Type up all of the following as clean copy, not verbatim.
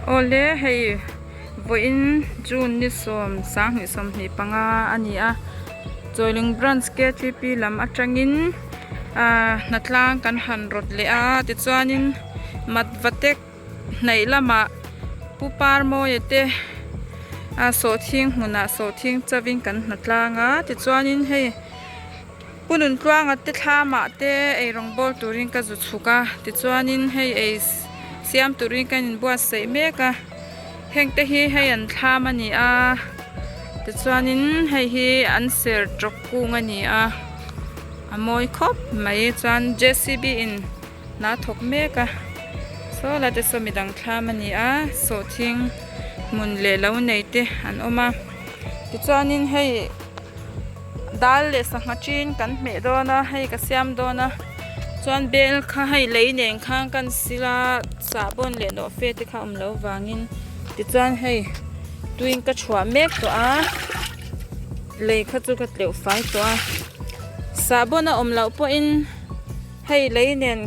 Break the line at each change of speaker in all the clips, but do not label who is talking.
Awle hei vawiin June ni sawm sanghnih 25 a ni a Chawilung branch ktp lam atangin ahh hnatlang kan han rawt leh a tichuanin Matvatek hnaih lamah Pu Parmawia te a sawhthing hmunah sawhthing chavin kan hnatlang a tichuanin hei. Pu Nuntluanga te thlamah te ei rawng bawl turin ka zu chhuk a, tichuanin hei ei siam turin ka inbuatsaih mek a, heng te hi hei an thlam a ni a, tichuanin hei hi an ser tawk kung a ni a, a mawi khawp mai chuan J C B in hna a thawk mek a, saw lai te saw midang thlam a ni a, sawhthing hmun leh lo nei te an awm a, tichuanin hei. Dal leh sangha ṭin kan hmeh dawn a hei ka siam dawn a chuan bel kha hei lei nen khan kan sil a sahbawn leh nawhfe te kha a awm loh vangin tichuan hei tuiin ka chhuah mek tawh a lei kha chu ka tleuh fai tawh a sahbawn a awm loh pawhin hei lei nen.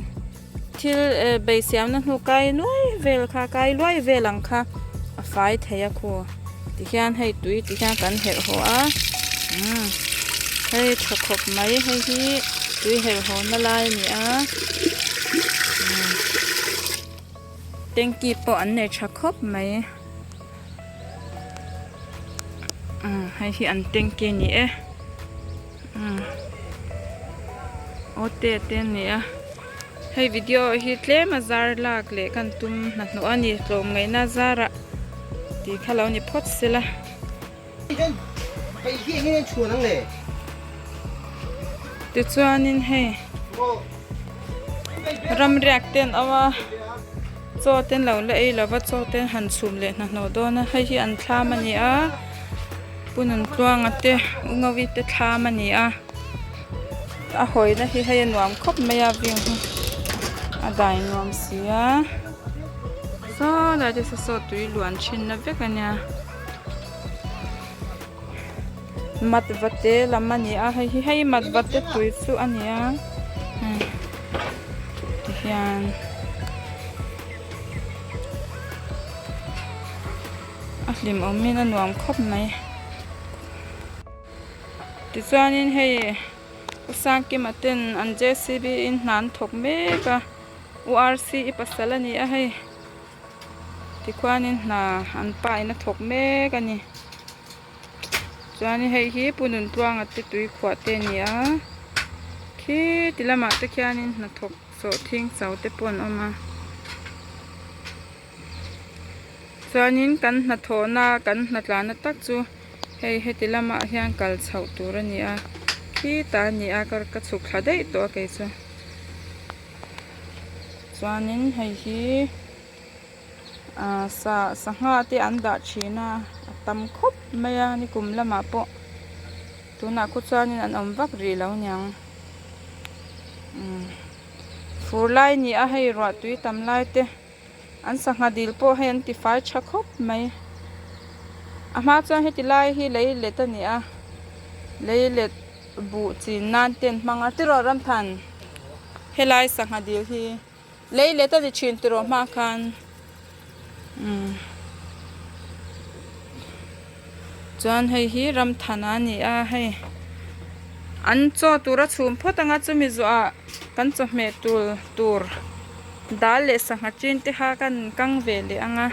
Thil bei siamna hnu kai nuai vel kha kai luai vel ang kha a fai thei a khu tihian hei tui ti hian kan herh haw a umm hei tha khawp mai hei hi tui herh haw na lai a ni a umm tanky pawh an nei tha khawp mai umm hei hi an tanky a ni e. Umm aw te te a ni a hei video hi tlem a zar lak leh kan tum hnahnawh a ni tlawmngaihna zarah tih kha lo ni phawt sela. Tichuanin hei ramriak te an awm a chaw te an lo la ei lova chaw te an han chhum leh hnahnawh dawn a hei hi an thlam a ni a. Pu Nuntluanga te U Ngawi te thlam a ni a a hawina hi hei a nuam khawp mai a view hi a dai nuam si a saw lai te saw saw tui luan thin na vek a nia mat va te lam a ni a hei hi hei mat va te tui chu a ni a tihian. A hlim awmin a nuam khawp mai tichuanin hei u Sangkima ten an J C B in hna an thawk mek a u R C i pasal a ni a hei tikhuanin hna an pa in a thawk mek a ni chuanin hei hi Pu Nuntluanga te tui khuah te a ni a khi ti lamah te khianin hnathawk sawhthing chau te pawh an awm a. Chuanin kan hnathawhna kan hnatlana tak chu hei heti lamah hian kal chhoh tur a ni a khitah a ni a ka ka chhuk thla daih tawh a kei chu chuanin hei hi ah sa sangha te an dah thin a a tam khawp mai a nikum lamah pawh tunah khu chuanin an awm vak rih lo niang umm fur lai a ni a hei ruah tui tam lai te. An sangha dil pawh hei an ti fai tha khawp mai. A hma chuan heti lai hi lei let a ni a, lei let buh chin nan te an hmang a tiraw Ramthan? Helai sangha dil hi lei let a ni thin tiraw hma khan umm chuan hei hi Ramthan a ni a hei an chaw tur a chhum phawt ang a chumi zawhah kan chawhmeh tul tur. Dal leh sangha chin te kha kan kang ve leh ang a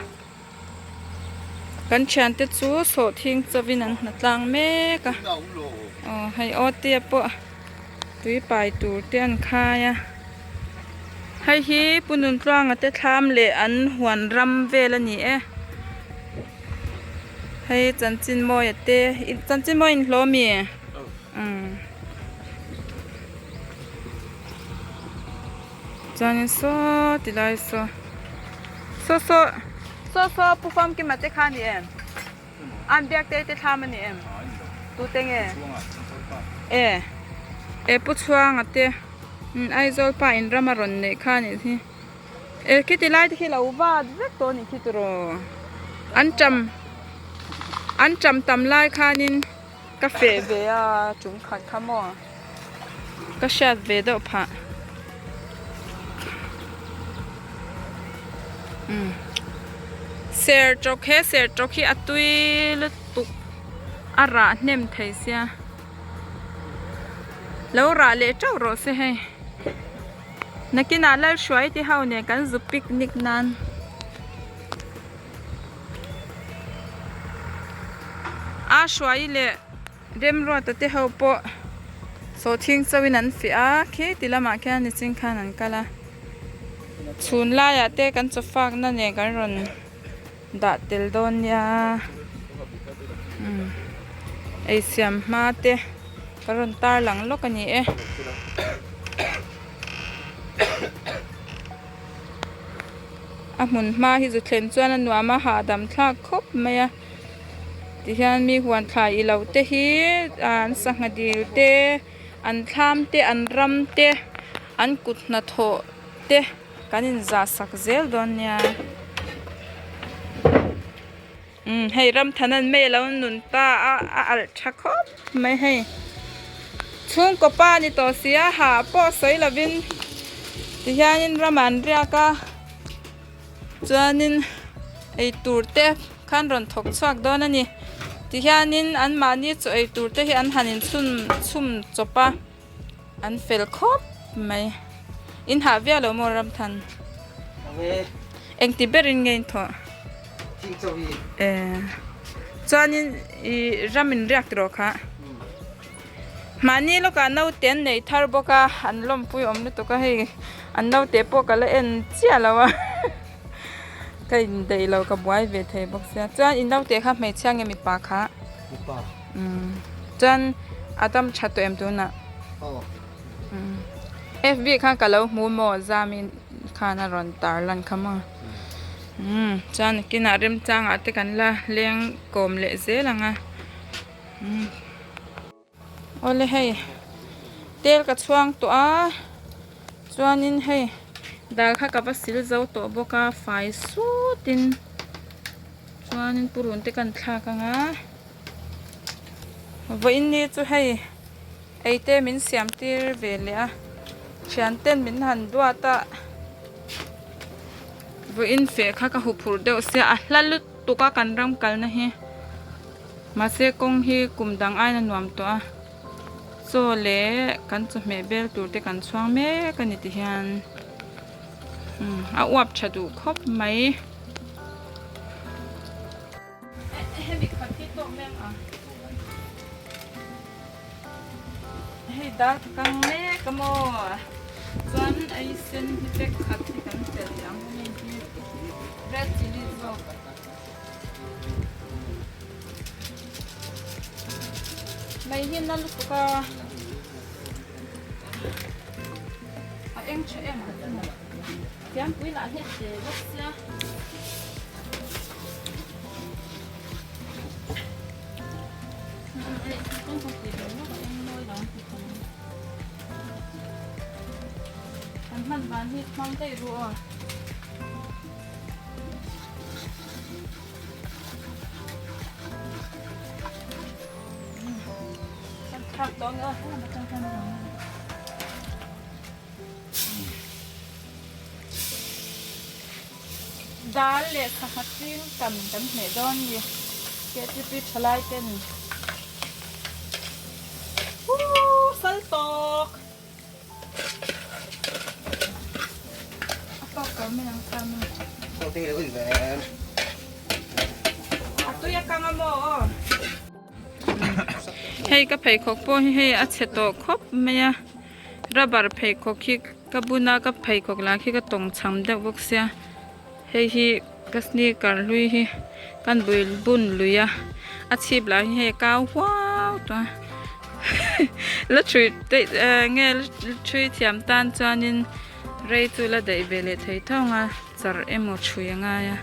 kan thiante chu sawhthing chawin an hna tlang mek a aw hei aw te pawh tui pai tur te an khai a hei hi Pu Nuntluanga te thlam leh an huan ram vel a ni e hei chanchin mawia te chanchin mawi inhlawh ami umm. Chuanin saw ti lai saw saw saw saw saw pu famkima te kha a ni em an biak te te thlam a ni em tute nge e e pu chhuanga te Aizawl pa in ram a rawn neih kha a nih hi e khiti lai te khi lo vat vek tawh a nih khi tiraw an tam an tam tam lai khanin ka feh ve a chung khat kha maw. Ka hriat ve deuh phah. Umm sertawk he sertawk hi a tui lutuk a rah hnem thei sia lo rah leh teuh rawh se hei nakinah Lalhruai te ho nen kan zu picnic nan. A hruai leh. Remruata te ho pawh sawhthing chauhin an fiah a, khi ti lamah khian nichin khan an kal a, chhun laiah te kan chaw fakna nen kan rawn dah tel dawn nia, umm eisiam hma te ka rawn tar lang lawk a ni e. A hmun hma hi zu thlen chuan a nuam a hahdam thlak khawp mai a. Tihian mi huan thlai i lo te hi an sangha dil te an thlam te an ram te an kut hnathawh te kan in zah sak zel dawn nia umm hei ram than an mei alo nun ta a a alh tha khawp mai hei chhungkaw pa ni tawh si a hah pawh sawi lovin tihianin ram an riak a. Chuanin eitur te khan rawn thawk chhuak dawn a ni. Tihianin anmahni chaw eitur te hi an han inchhun chhum chawp a, an fel khawp mai. In hah viau lo maw Ramthan? Engti berin nge in thawh? Chuanin ih ram in riak tiraw kha? Mahni lawkah naute an nei thar bawk a, an lawmpui awm lutuk a hei an naute pawh ka la en chiah lo a ka indaih lo ka buai ve thei bawk sia chuan i naute kha hmeichhia nge mipa kha
mipa
umm chuan a dam tha tawh em tunah
aw
umm fb khan ka lo hmu maw zami khan a rawn tar lan kha maw umm chuan nakinah remchangah te kan la leng kawm leh zel ang a. Awle hei tel ka chhuang tawh a chuanin hei dal kha ka va sil zo tawh bawk a fai sutin chuanin purun te kan thlak ang a vawiin ni chu hei ei te min siam tir ve leh a thian ten min han duat a vawiin feh kha ka huphurh deuh sia a hla lutuk a kan ram kalna hi. Mahse kawng hi kum dang aiin a nuam tawh a, chaw leh kan chawhmeh bel tur te kan chhuang mek a ni ti hian umm a uap tha duh khawp mai. Hei dal ka kang mek a maw chuan ei sen hi pack khat hi kan telh leh ang hei hi red chilli zawk. Mai hi na lutuk a a eng tha em thiampui lah hi a te bawk sia. Kan hman van hi hmang daih ru aw. Dal leh sangha ching tam kan hmeh dawn ni ktp thalai ten Woo sal tawk. Hei ka pheikhawk pawh hi hei a chhe tawh khawp mai a rubber pheikhawk hi ka bun a ka pheikhawk lah khi ka tawng cham deuh bawk sia hei hi ka sneaker hlui hi kan bul bun lui a a chhip lah hi hei a kau huau tawh a la thui daih eh nge la thui thiam tan chuanin rei chu la daih ve leh thei tho ang a char emaw thui a ngai a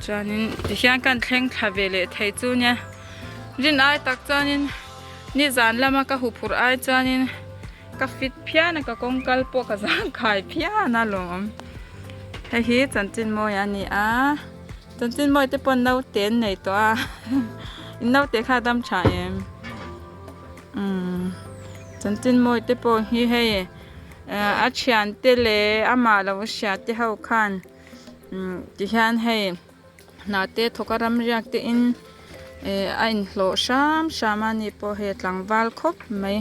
chuanin tihian kan thleng thla ve leh thei chu nia rin ai tak chuanin nizan lama ka huphurh ai chuanin. Ka fit phian a ka kawng kal pawh ka zang khai phian a lawm. Hei hi chanchin mawi a ni a, chanchin mawi te pawh naute an nei tawh a, in naute kha a dam tha em? Umm. Chanchin mawi te pawh hi hei a thiante leh amah lo hria te ho khan tihian hei hna te thawk a ramriak te in a inhlawh hram hram a ni pawh hei a tlangval khawp mai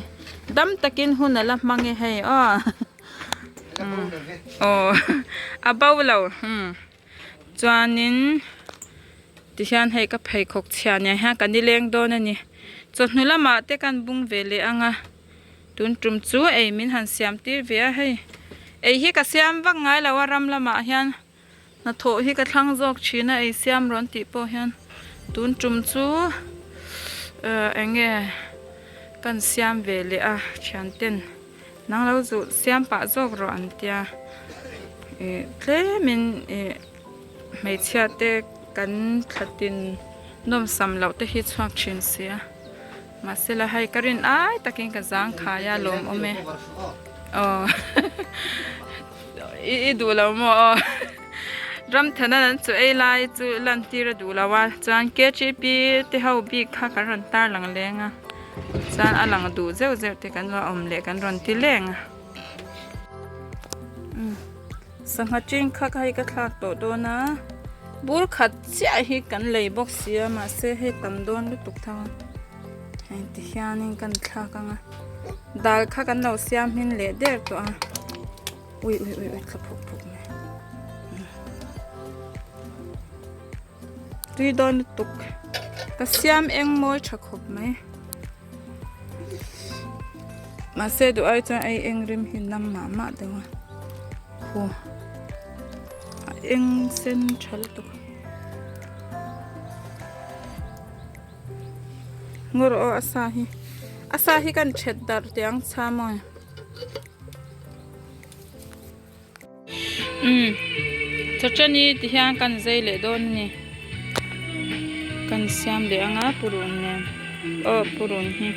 dam takin hun a la hmang e hei aw aw a bo lo Chuanin tihian hei ka pheikhawk chhia nen hian ka nileng dawn a ni. Chawhnu lamah te kan bung ve leh ang a, tun tum chu ei min han siam tir ve a hei. Ei hi ka siam vak ngai lo a ram lamah hian hnathawh hi ka thlang zawk thin a ei siam rawn tih pawh hian tun tum chu eh eng nge kan siam ve leh a thian ten. Nang lo zu siam pah zawk rawh an tia ih tlemin ih hmeichhia te kan thlatin nawmsam loh te hi chhuak thin sia mahse la hei ka rin ai takin ka zang khai a lawmawm e aw i duh lo maw aw Ramthana an chu ei lai chu lantir a duh lo a chuan K_G_P te ho bik kha kan rawn tar lang leng a. Chuan a lang duh zeuh zeuh te kan lo awm leh kan rawn ti leng a. Umm sangha ching kha kha hei ka thlak tawh dawn a bur khat chiah hi kan lei bawk si a mahse hei tam dawn lutuk tho a heng ti hianin kan thlak ang a dal kha kan lo siam hmin leh der tawh a ui ui ui ui thla phuk phuk mai. Tui dawn lutuk ka siam eng mawi tha khawp mai mahse duh ai chuan ei eng rim hi nam mah mah deuh a khu a eng sen tha lutuk ngaw rawh aw a sa hi a sa hi kan that darh teh ang chham aw. Umm chawchani ti hian kan zai leh dawn a ni kan siam leh anga purun nen aw purun hi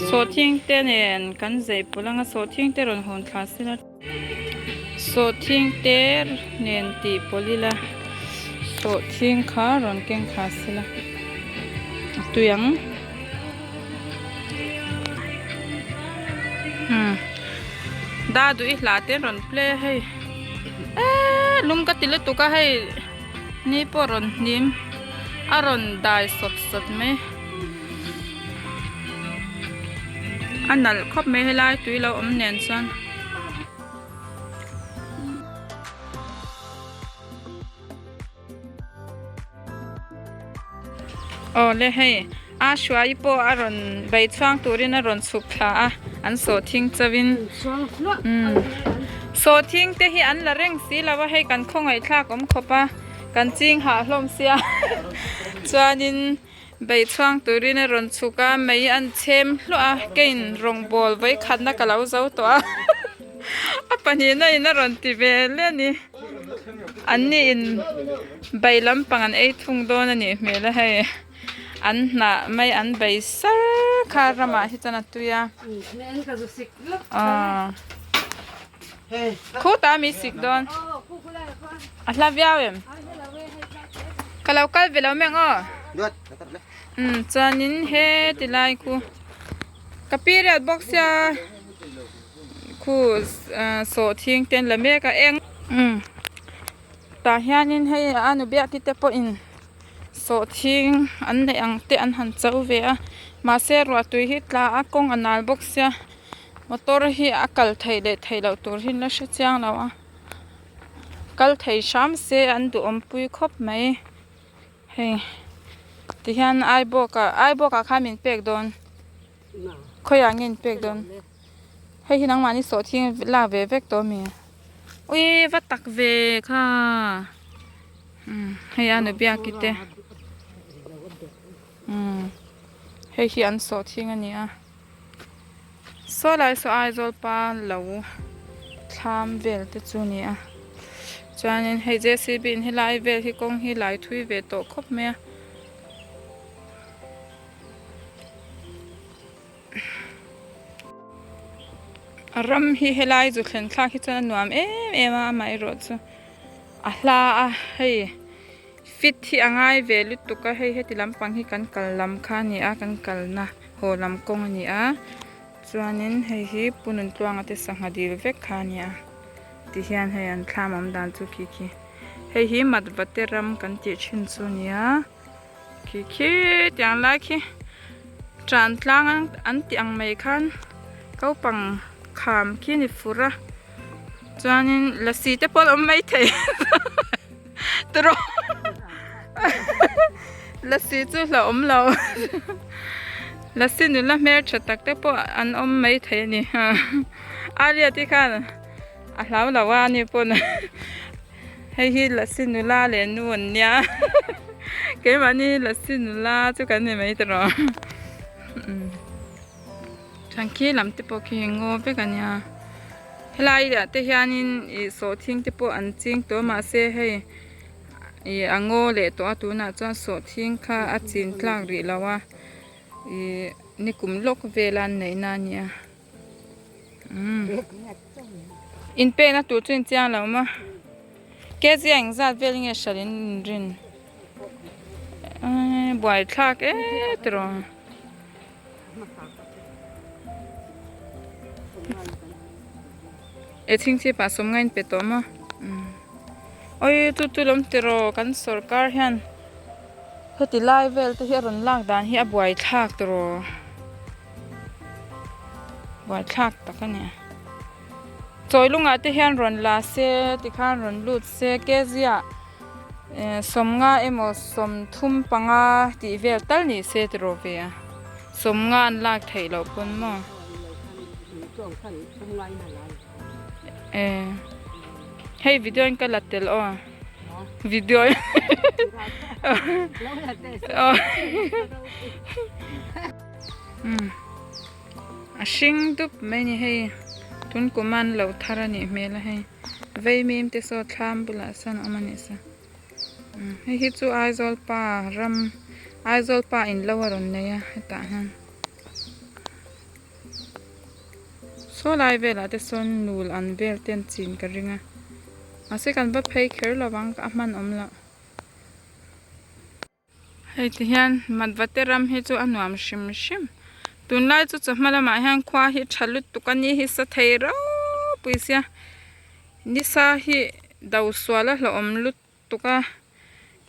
sawhthing te nen kan zai pawlh anga sawhthing te rawn hawn thla sela sawhthing te nen tih pawlh ila sawhthing kha rawn keng thla sela a tui ang. Umm da duh i hla te an rawn play a hei eee lum ka ti lutuk a hei ni pawh rawn hnim a rawn dai sawt sawt mai a nalh khawp mai helai tui lo awm nen chuan. Aw le hei a hruai pawh a rawn bei chhuang turin a rawn chhuk thla a an sawhthing chauhin umm sawhthing te hi an la reng si lo a hei kan khawngaih thlak awm khawp a kan ching hah hlawm sia chuanin bei chhuang turin a rawn chhuk a mei an chhem hluah a keiin rawngbawl vawikhatna ka lo zo tawh a a pahnihna in a rawn ti ve hle a ni. An ni in bai lampang an ei thung dawn a nih hmel a hei an hnah mai an bai sar kha ramah hi chuan a tui a aw khutah mi sik dawn a hla viau em ka lo kal ve lo mai ang aw umm chuanin heti lai khu ka period bawk sia. Khu sawhthing te an la mek a eng umm tah hianin hei a nu biaki te pawhin sawhthing an neih ang te an han cho ve a mahse ruahtui hi tla a kawng a nal bawk sia motor hi a kal theih leh theih loh tur hi an la hre chiang lo a kal thei hram se an duhawm pui khawp mai hei tihian aibawk ah aibawk ah khan min pek dawn. Khawiah nge in pek dawn? Hei hi nangmahni sawhthing lak ve vek tawh ami? Ui va tak ve kha umm hei a nu biaki te umm hei hi an sawhthing a ni a saw lai saw Aizawl pa lo thlam vel te chu a ni a chuanin hei J C B in helai vel hi kawng hi lai thui ve tawh khawp mai a. A ram hi helai zu thlen thlak hi chuan a nuam em em a amaherawh chu a hla a hei fit hi a ngai ve lutuk a hei heti lampang hi kan kal lam kha a ni a kan kalna. Haw lam kawng a ni a chuanin hei hi Pu Nuntluanga te sangha dil vek kha a ni a tihian hei an thlam awm dan chu khi khi hei hi Matvate ram kan tih thin chu a ni a khi khi tiang lai khi tan tlang an tih ang mai khan naupang kham khi a ni fur a chuanin lasi te pawh an awm maithei. Tiraw Lasi chu hlauhawm lo Lasi nula hmel tha tak te pawh an awm mai thei a ni Aria te khan a hlau lo a ani pawn hei hi Lasi nula leh nu an nia keimahni Lasi nula chu kan ni mai tiraw Chuan khi lam te pawh khi ngaw vek a nia helai ah te hianin ih sawhthing te pawh an ching tawh a mahse hei ih a ngaw leh tawh a tunah chuan sawhthing kha a chin tlak rih lo a ih nikum lawk vela an neih na a nia umm inpekna tur chu inchiang lo maw kg engzat vel nge hralh in inrin eee buaithlak e tiraw. E chhingchhip ah sawmnga in pe tawh maw awi chu chu lawm tiraw kan sawrkar hian heti lai vel te hi a rawn lak dan hi a buai thlak tiraw buai thlak tak a ni chawi lungah te hian rawn la se tikhan rawn lut se kezia. Sawmnga emaw sawmthum panga tih vel tal ni se tiraw ve a, sawmnga an lak theih loh pawn maw? E hei video in ka la tel aw video in a hring dup mai a ni hei tun kum a an lo thar a nih hmel a hei. Veimim te saw thlam bulah sawn a awm a nih sa hei hi chu Aizawl pa ram Aizawl pa in lo a rawn nei a hetah hian saw lai velah te sawn nul an vel te an chin ka ring a mahse kan va phei kher lo vang a hman awm loh. Hei ti hian Matvate ram hi chu a nuam hrim hrim. Tunlai chu chawhma lamah hian khua hi tha lutuk a ni hi sa thei ropui sia. Nisa hi do sual a hlauhawm lutuk a,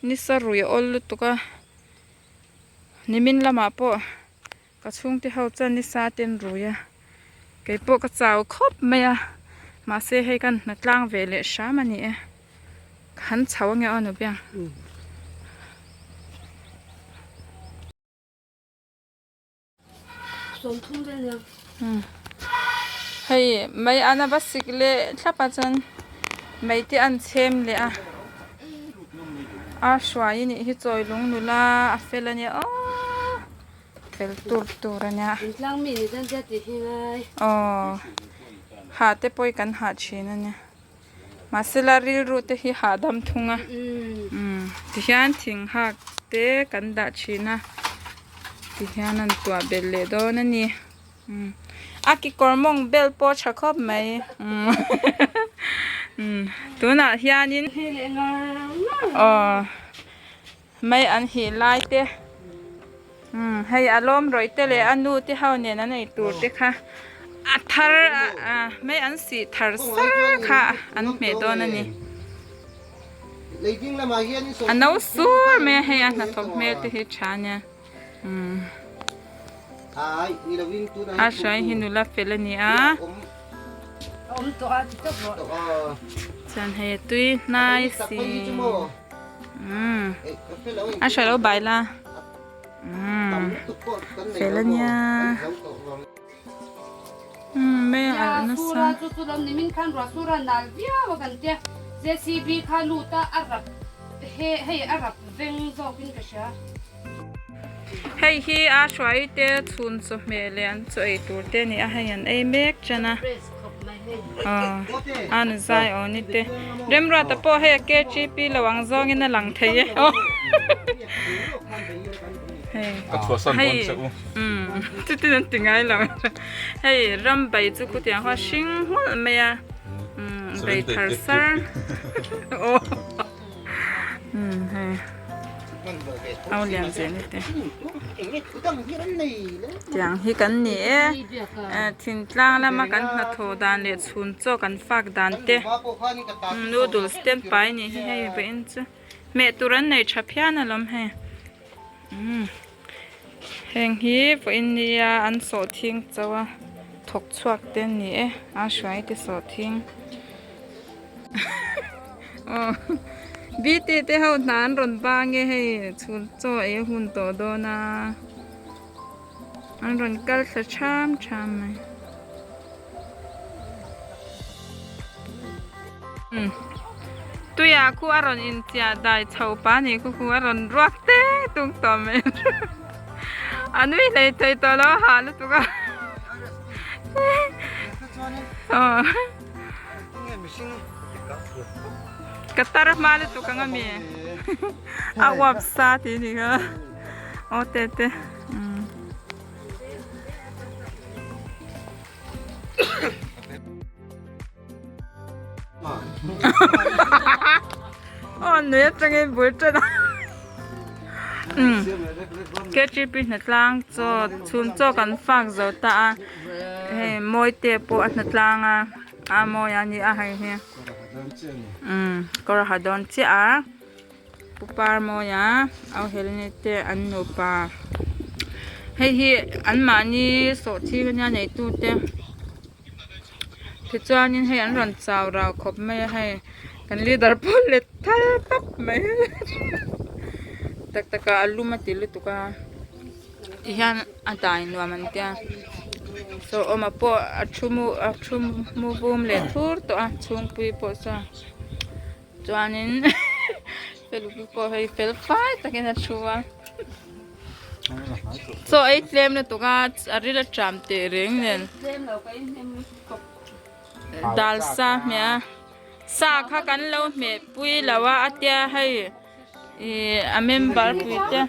nisa rui a awl lutuk a. Nimin lamah pawh ka chhungte ho chuan nisa te an rui a, keipawh ka chau khawp mai a, mahse hei kan hna tlang ve leh hram a ni e. Ka han chho ange aw Nubiang. Hei mai an a va sik leh thlap a chuan mai te an chhem leh a a hruai a nih hi chawi lung nula a fel a nia aww fel tur tur a nia aww hah te pawh hi kan hah thin a nia. Mahsela rilru te hi hahdam thung a tihian thing hak te kan dah thin a tihian an tuah belh leh dawn a ni a kekawr mawng bel pawh a tha khawp mai tunah hianin aw mai an hih lai te hei a lawm rawih te leh a nu te ho nen an ei tur te kha a thar mai an sih thar sar kha an hmeh dawn a ni a no sur mai a hei a hnathawk hmel te hi tha ania a hruai hi nula fel a ni a chuan hei a tui hnai si. Umm a hre lo bai la umm fel a nia umm mai a alh nasa. Hei hi a hruai te chhun chawhmeh leh an chaw ei tur te a ni a hei an ei mek tan a aw a nu zai aw ni te Remruata pawh hei a KTP lo ang zawngin a lang thei e aw hei hei umm chutin an ti ngai lo hei ram bai chu khutiang khaw hring hmulh mai a umm bai thar sar aw umm hei. Au lian zel ni te. Tiang hi kan ni e. Thingtlang lama kan hnathawh dan leh chhun chaw kan fak dan te noodles te an pai nih hi hei vawiin chu hmeh tur an nei tha phian alawm hei. Heng hi vawiin nia an sawhthing chauh a thawk chhuak te an ni e a hruai te sawhthing. Aw bt te ho hna an rawn bang e hei chhun chaw ei a hun tawh dawn a an rawn kal thla tham tham mai. Tuiah khu a rawn inchiah dai chho pa ni khu khu a rawn ruak teng tung tawh mai a nui hlei thei tawh lo a hah lutuk a aw ka tar hma lutuk ang ami a uap sa tih ni kha aw te te. Aw nui atangin bul tan a umm KTP hnatlang chaw chhun chaw kan fak zo ta a hei Mawite pawh a hnatlang a a mawi a ni a hei hi umm kawr a ha dawn chiah a. Pu Parmawia au Helene te an nupa hei hi anmahni sawhthing ania neitu te tichuanin hei an rawn chau rau khawp mai a hei kan leader pawh let thal tawp mai tak tak ah a lum a ti lutuk a tihian a dai nuam an tia saw awma pawh a thu mu a thu mu vum leh thur tawh a chhungpui pawh chuan. Chuanin Felpu pawh hei fel fai takin a thu a. Chaw ei tlem lutuk a, a ril a tram teh reng nen. Dal sa hmeh a, sa kha kan lo hmeh pui lo a, a tia hei ih a member pui te.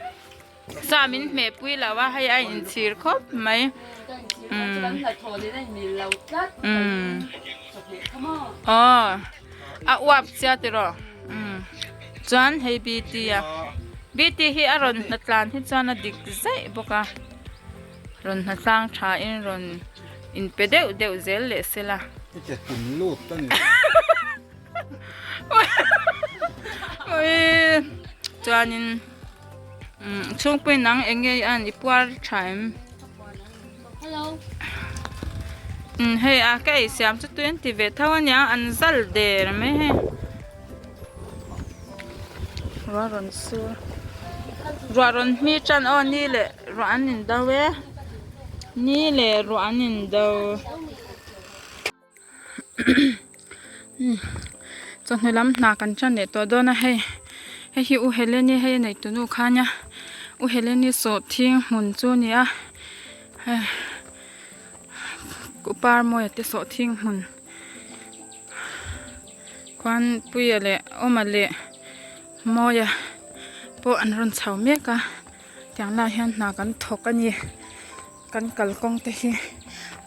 Sa min hmeh pui lo a hei a inchhir khawp mai umm umm aw a uap sia tiraw umm chuan hei bt a bt hi a rawn hnatlan hi chuan a dik zaih bawk a rawn hnatlang tha in rawn inpe deuh deuh zel leh sela. Chuanin chhungpui nang eng nge an i puar tha em? Hei a ka ei siam chu tui an ti ve tho ania an zal der mai hei. Ruah rawn sur ruah rawn hmi tan aw ni leh ruah an in do e ni leh ruah an in do. Chawhnu lam hna kan tan leh tawh dawn a hei hei hi u Heleni hei a neih tunu kha ania u Heleni sawhthing hmun chu a ni a hei u Parmawia te sawhthing hmun khuan Puia leh Awma leh Mawia pawh an rawn chho mek a tiang lai hian hna kan thawk a ni. Kan kalkawng te hi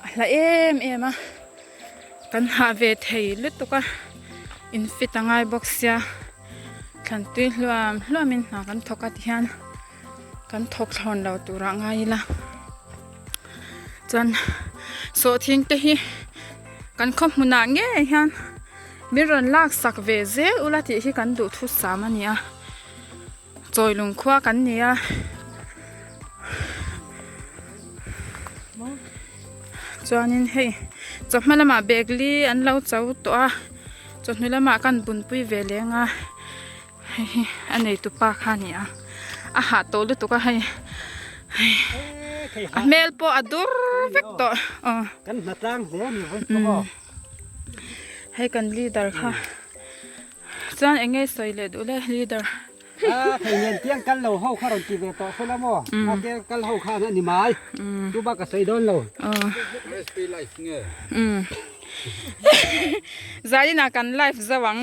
a hla em em a kan hah ve thei lutuk a in fit a ngai bawk sia thlan tui hluam hluam in hna kan thawk a tihian kan thawk thlawn lo tur ah ngai ila chuan sawhthing te hi kan khaw hmun ah ngei hian min rawn lak sak ve zel ula tih hi kan duhthusam a ni a. Chawi lung khua kan ni a chuanin hei chawhma lamah bag li an lo cho tawh a chawhnu lamah kan bunpui ve leng a hei hi a neitu pa kha a ni a a hah tawh lutuk a hei hei a hmel pawh a dur vek tawh aw hei kan leader kha. Chuan eng nge sawi leh duh le leader.
A thei nen tiang kal lo ho kha rawn ti ve tawh se la maw? A tiang kal ho khan a ni mai. Chu bak ka sawi dawn lo.
Recipe life nge?
Zainah kan life zo ang.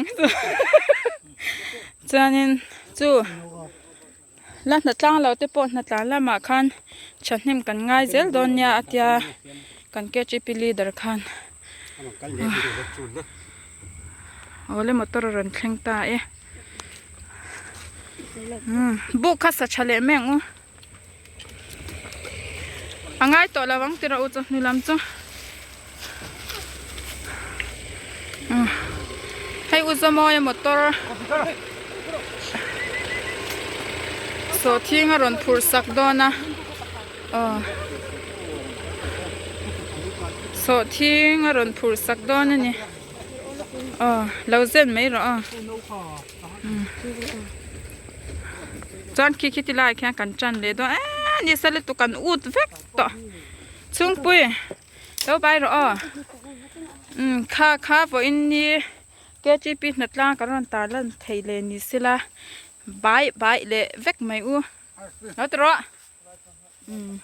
Chuanin chu la hnatlang lo te pawh hnatlan lamah khan thahnem kan ngai zel dawn nia a tia kan KTP leader khan. Awle motor a rawn thleng ta e. Buk kha sa tha leh mai ang u. A ngai tawh lo ang tira u chawhnu lam chu. Hei u Zawmawia motor sawhthing a rawn phurh sak dawn a aw sawhthing a rawn phurh sak dawn a ni aw lo zen mai rawh aw. Chuan khi khi ti lai khian kan tan leh dawn eee ni sa lutuk kan ut vek tawh chhungpui lo bai rawh aw umm kha kha vawiin ni K T P hnatlang kan rawn tar lan thei leh ni sela bai bai leh vek mai u lo ti rawh umm.